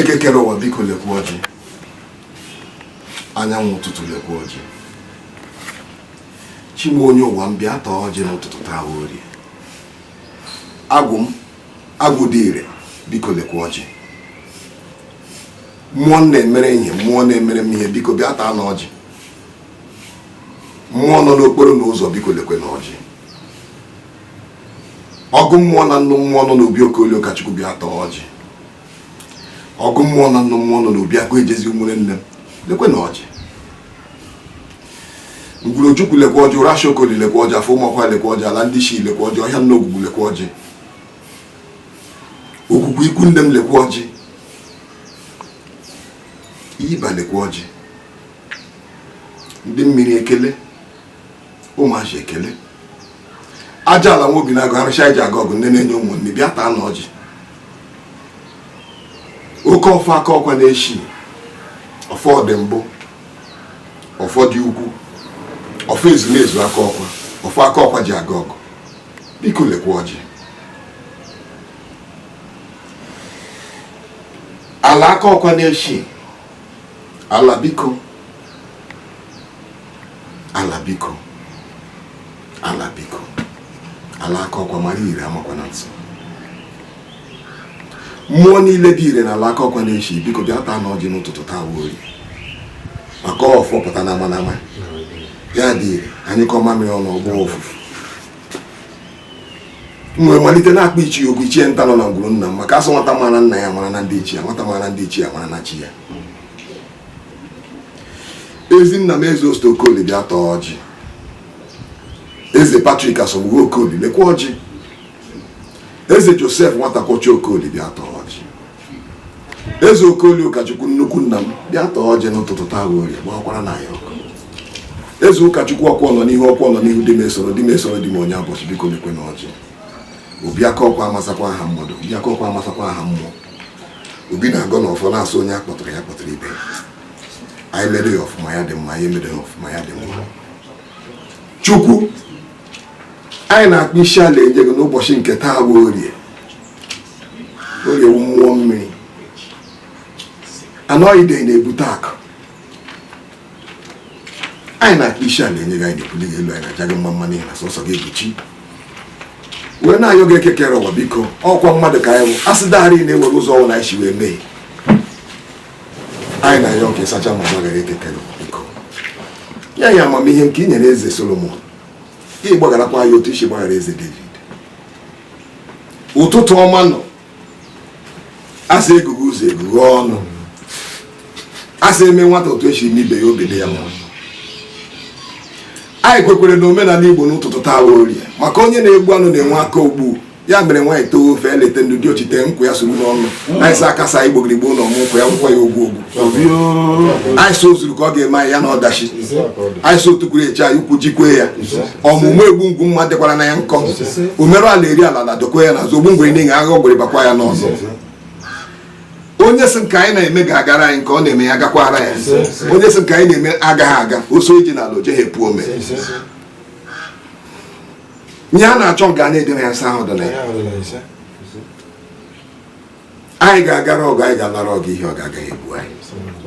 Chineke kere ụwa, biko lekwa ọjị. Anyanwụ ụtụtụ, lekwa ọjị. Chi m, onye ụwa m, bịa taa ọjị n'ụtụtụ taa orie. Agwụ m, agwụ dị ire, biko lekwa ọjị. Mmụọ na-emere ihe, mmụọ na-emere m ihe, biko bịa taa n'ọjị. Mmụọ nọ n'okporo n'ụzọ, biko lekwe n'ọjị. Ọgụ mmụọ na nnụ mmụọ nọ n'obi Okoli Ụkachukwu, bịa taa ọjị. Ọgụ mmụọ na nnụ mmụọ nọ n'obi Agụ Ejezi ụmụnne nne m, lekwe na ọjị. Ngwurochukwu, lekwa ọjị. Ụrasha Okoli, lekwa ọjị. Afọ ụmụọkwa, lekwa ọjị. Ala ndị shi, lekwa ọjị. Ọhịa nna ogwugwu, lekwa ọjị. Okwukwe ikwu nne m, lekwa ọjị. Iba, lekwa ọjị. Ndị mmiri ekele, ụmụazị ekele. Aja ala nwa obi na-agụ arụcha eji aga ọgụ, nne na-enye ụmụnne, bịa taa na ọjị. Oke ọfọ aka ọkwa na-eshi ọfọ dị mbụ, ọfọ dị ukwu, ọfọ ezumezu aka ọkwa, ọfọ aka ọkwa ji aga ọgụ, biko lekwa ọjị. Ala aka ọkwa na-eshi ala, biko, ala, biko, ala, biko, ala aka ọkwa mara ire amakwa na nsọ. Mmụọ niile dị ire na ala aka ọkwa na-eshi, biko bịa taa na ọjị n'ụtụtụ taa orie, maka ọfọ pụta na ama na ama ya dị ire. Anyị kọ mamịrị ọnụ ọgbọ ụfụfụ. M wee malite na-akpọ ichie okwu, ichie nta nọ na ngwuru nna m, maka asụ nwata mara nna ya mara na ndị ichie, nwata mara ndị ichie mara na chi ya. Ezi nna m, eze Osita Okoli, bịa taa ọjị. Eze Patrick Asogbugo Okoli, lekwa ọjị. Eze Joseph Nwatakwọcha Okoli, bịa taa ọjị. Eze Okoli Ụkachukwu, nnukwu nna m, bịa taa ọjị n'ụtụtụ taa orie, gbakwara na ya ọkụ. Eze Ụkachukwu, ọkwọ nọ n'ihu, ọkwọ nọ n'ihu, di m esoro, di m esoro, di m onye abọchị, biko lekwe na ọjị. Obi aka ọkwa amasakwa aha mmadụ, obi aka ọkwa amasakwa aha mmụọ. Obi na-agọ na ọfọ na-asụ onye a kpọtụrụ ya kpọtụrụ ibe ya. Anyị mere ya ọfụma, ya dị mma. Anyị emere ya ọfụma, ya dị mma. Chukwu, anyị na-akpọ isi ala enye gị n'ụbọchị nke taa bụ orie. Orie wụ mmụọ mmiri anọghị na-ebute akụ. Anyị na-akpọ isi ala enye gị, anyị na-ebuli gị elu, anyị na-aja gị mma mma n'ihi na sọsọ gị bụ chi. Wee na-ayọ gị, ekekere ụwa, biko, ọkwa mmadụ ka anyị bụ, asị darị na-ewere ụzọ ọnwụ na anyị si wee mee. Anyị na-ayọ ka ịsacha ma gbaghara. Ekekere ụwa, biko, nye anyị amamihe nke i nyere eze Solomon, ị gbagharakwa ya otu isi gbaghara eze David. Ụtụtụ ọma nọ, asị egughị ụzọ egughị ọnụ, asị eme nwata otu esi eme ibe ya, obi dị ya mma. Anyị kwekwere na omenala Igbo n'ụtụtụ taa orie, maka onye na-egbu anụ na-enwe aka ogbu. Ya mere nwaanyị too ofe eleta ndị dị ochite nkwụ ya soro n'ọnụ. Anyị sị akasa igbogirigbo na ọmụ nkwụ ya nkwụ ya ogwu ogwu. Anyị sị ozuru ka ọ ga-eme anyị ya na ọdachi. Anyị sị otukwuru eche anyị ukwu jikwe ya ọmụmụ egbu ngwu mma dịkwara na ya nkọ omerụ ala eri ala na dokwe ya n'azụ ogbu ngwere n'ihi agha ogwere bakwa ya n'ọzọ. Onye sị nke anyị na-eme ga-agara anyị, nke ọ na-eme ya gakwara ya. Onye sị nke anyị na-eme agaghị aga, oso eji n'ala ojeghị epu ome. Ihe a na-achọ nke a na-edere ya nsọ ahụ dị na ya. Anyị ga-agara ọgụ, anyị ga-alara ọgụ, ihe ọ ga-agaghị egbu anyị.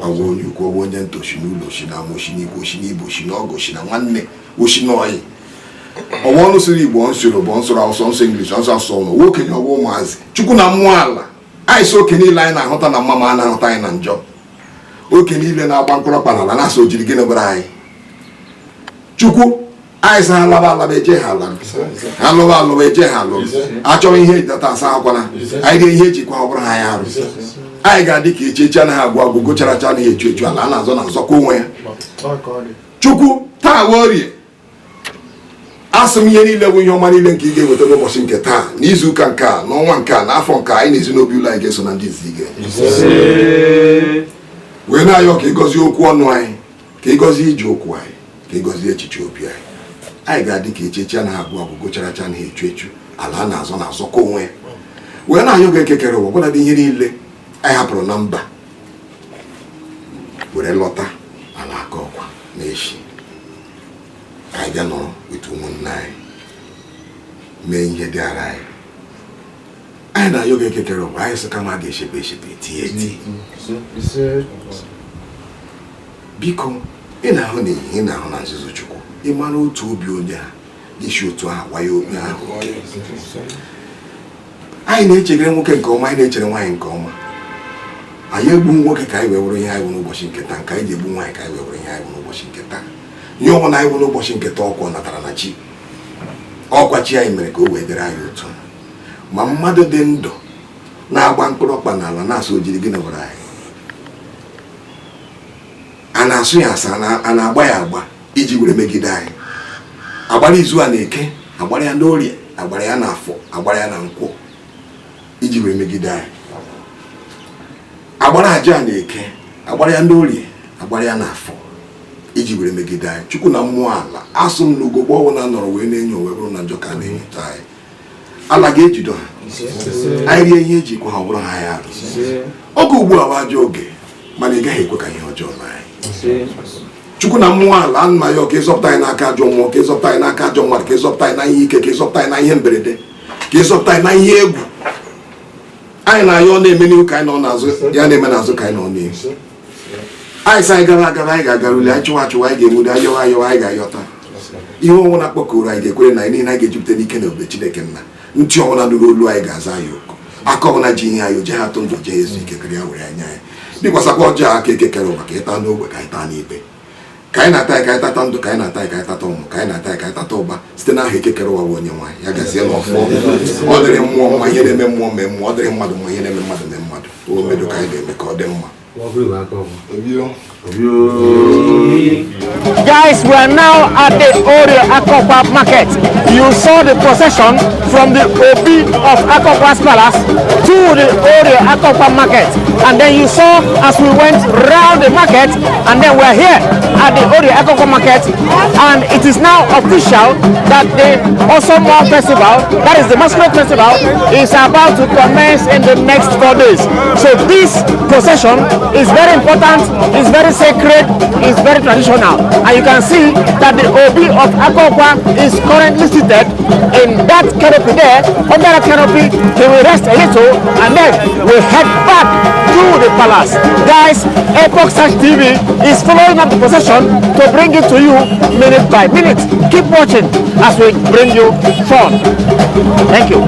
Ọgwụ onye ukwu, ọgwụ onye nta, oshi n'ụlọ, oshi na ama, oshi n'igwe, oshi n'ibe, oshi n'ọgụ, oshi na nwanne, oshi n'ọyị, ọwa ọnụ sịrị Igbo, nsụ Yoruba, nsụrụ Awụsa, nsụ English, nsụ asụsụ ọnụ okenye, ọgwụ ụmụazị, Chukwu na mmụọ ala. Anyị sị oke niile anyị na-ahụta na mma ma a na-ahụta anyị na njọ, oke niile na-agba mkpụrụ ọkpa n'ala na-asị ojiri gịnị bụrụ anyị. Chukwu, anyị sị ha laba alaba eje ha ala, ha lụwa alụwa eje ha alụ, achọghị ihe ejidata asa akwana anyị rie ihe ejikwa ọ bụrụ ha ya arụ. Anyị ga-adị ka echi, echi anaghị agwụ agwụ, gocharacha anaghị echu echu, ala a na-azọ na-azọkwa onwe ya. Chukwu, taa wee orie, asị m ihe niile bụ ihe ọma niile nke ị ga-eweta n'ụbọchị nke taa, n'izu ụka nke a, n'ọnwa nke a, n'afọ nke a, anyị na-ezi n'obi ụlọ anyị ga-eso na ndị izi ị ga-enye. Wee na-ayọ ka ị gọzie okwu ọnụ anyị, ka ị gọzie ije ụkwụ anyị, ka ị gọzie echiche obi anyị. Anyị ga-adị ka echi, echi anaghị agwụ agwụ, gocharacha anaghị echu echu, ala a na-azọ na-azọkọ onwe ya. Wee na-ayọ gị, ekekere ụwa, gwara dị ihe niile anyị hapụrụ na mba were lọta ala aka ọkwa na-eshi, ka anyị bịa nọrọ wetu ụmụnne anyị mee ihe dị ara anyị. Anyị na-ayọ gị, ekekere ụwa. Anyị sị kama a ga-eshebe eshebe, etinye eti. Biko, ị na-ahụ na ihe ị na-ahụ na nzuzo. Chukwu, ị mara otu obi onye a isi otu ahụ wanye onye ahụ oke. Anyị na-echegere nwoke nke ọma, anyị na-echere nwaanyị nke ọma. Anyị egbu nwoke ka anyị wee wụrụ ihe anyị wụ n'ụbọchị nke taa, nke anyị ji egbu nwaanyị ka anyị wee wụrụ ihe anyị wụ n'ụbọchị nke taa. Ihe ọbụla anyị wụ n'ụbọchị nke taa, ọkwa natara na chi, ọkwa chi anyị mere ka o wee dịrị anyị otu. Ma mmadụ dị ndụ na-agba mkpụrụ ọkpa n'ala na-asụ ojiri gịnị were anyị a na-asụ ya asa, a na-agba ya agba iji were megide anyị. Agbara izu a na-eke, agbara ya n'orie, agbara ya n'afọ, agbara ya na nkwọ iji were megide anyị. Agbara aja a na-eke, agbara ya n'orie, agbara ya n'afọ iji were megide anyị. Chukwu na mmụọ ala, asụ m na ugogbe ọbụla nọrọ wee na-enyo wee bụrụ na njọ ka a na-enyocha anyị. Ala ga-ejido ha. Anyị rie ihe ejikwa ha, ọ bụrụ ha ya arụ. Oge ugbu a bụ ajọ oge, mana ị gaghị ekwe ka ihe ọjọọ mee anyị. Chukwu na mmụọ ala, nna ya, ka ịzọpụta anyị n'aka ajọ mmụọ, ka ịzọpụta anyị n'aka ajọ mmadụ, ka ịzọpụta anyị na ihe ike, ka ịzọpụta anyị na ihe mberede, ka ịzọpụta anyị na ihe egwu. Anyị na-ayọ na-eme n'ihu ka anyị nọ n'azụ, ya na-eme n'azụ ka anyị nọ n'ihu. Anyị sị anyị gara agara, anyị ga-agaruli. Anyị chụwa achụwa, anyị ga-enwude. Ayọwa ayọwa, anyị ga-ayọta. Ihe ọnwụna kpọkọrọ anyị ga-ekwere na anyị niile anyị ga-ejupụta n'ike na obodo Chineke nna. Ntị ọbụla nụrụ olu anyị ga-aza anyị oku. Aka ọbụla ji ihe anyị oje ha atụ ndụ jee ezu ike kere ya were anya anyị bikwasakwa ọjọọ aka ekekere ụwa, ka ịta n'ogbe, ka anyị taa n'ibe, ka anyị na-ata ya, ka anyị tata ndụ, ka anyị na-ata ya, ka anyị tata ụmụ, ka anyị na-ata ya, ka anyị tata ụba site n'aha ekekere ụwa bụ onye nwaanyị. Ya gazie n'ọfọ. Ọ dịrị mmụọ mma, ihe na-eme mmụọ mee mmụọ. Ọ dịrị mmadụ mma, ihe na-eme mmadụ mee mmadụ. O medo ka anyị ga-eme ka ọ dị mma. Obio. Guys, we are now at the Orie Akokwa market. You saw the procession from the Obi of Akokwa's palace to the Orie Akokwa market. And then you saw as we went round the market, and then we're here at the Orie Akokwa market. And it is now official that the Osomo Festival, that is the Masquerade Festival, is about to commence in the next 4 days. So this procession is very important, is very sacred, is very traditional. And you can see that the Obi of Akokwa is currently seated in that canopy there. Under that canopy, he will rest a little and then we head back to the palace. Guys, Epoch Search TV is following up the procession to bring it to you minute by minute. Keep watching as we bring you fun. Thank you.